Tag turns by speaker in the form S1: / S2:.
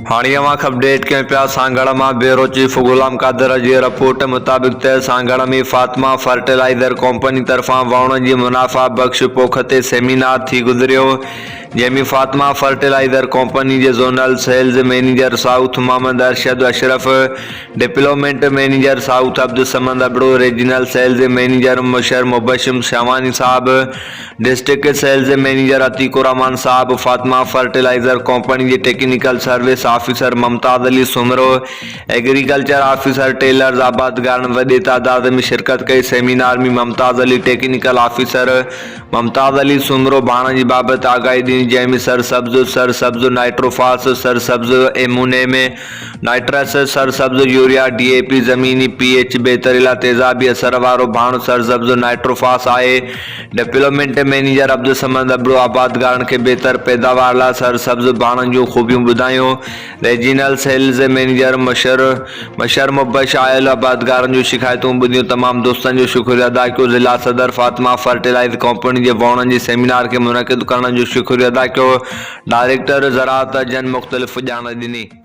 S1: هاڻي اوهان کي اپڊيٽ ڪيون پيا سانگهڙ مان بيورو چيف غلام قادر جي رپورٽ مطابق ته سانگهڙ ۾ فاطمه فرٽيلائيزر ڪمپني طرفان ووڻ جي منافع بخش پوک تي سيمينار ٿي گذريو جنهن ۾ فاطمه فرٽيلائيزر ڪمپني جي zonal sales manager south Muhammad Arshad Ashraf, development manager south Abdul Samad Abro, regional sales manager Mashar Mubashim Shahwani صاحب، district sales manager Atiq ur Rehman صاحب، فاطمه فرٽيلائيزر ڪمپني جي technical service officer Mumtaz Ali Soomro, agriculture officer tillers آبادگارن وڏي تعداد ۾ شرڪت ڪئي، seminar ۾ Mumtaz Ali technical officer Mumtaz Ali Soomro ڀاڻ جي بابت آگاهي ڏني جنهن ۾ سر سبز، سر سبز نائٽروفاس، سر سبز ايمونيم نائٽرس، سر سبز يوريا، ڊي اي پي، زميني پي ايڇ بهتري لاء تيزابي اثر وارو ڀاڻ سر سبز نائٽروفاس آهي. ڊپلومينٽ مئنيجر عبدالصمد ابڙو آبادگارن کي بهتر پيداوار لاء سر سبز ڀاڻن جون خوبيون ٻڌايون. ريجنل سيلز مئنيجر مشر مشر مبش آيل آبادگارن جون شڪايتون ٻڌيون تمام دوستن جو شڪريو ادا ڪيو. ضلع صدر فاطمه فرٽيلائز ڪمپني جي ووڻن جي سيمينار کي منعقد ڪرڻ جو شڪريو ادا ڪيو. ڊائريڪٽر زراعت جن مختلف ڄاڻ ڏني.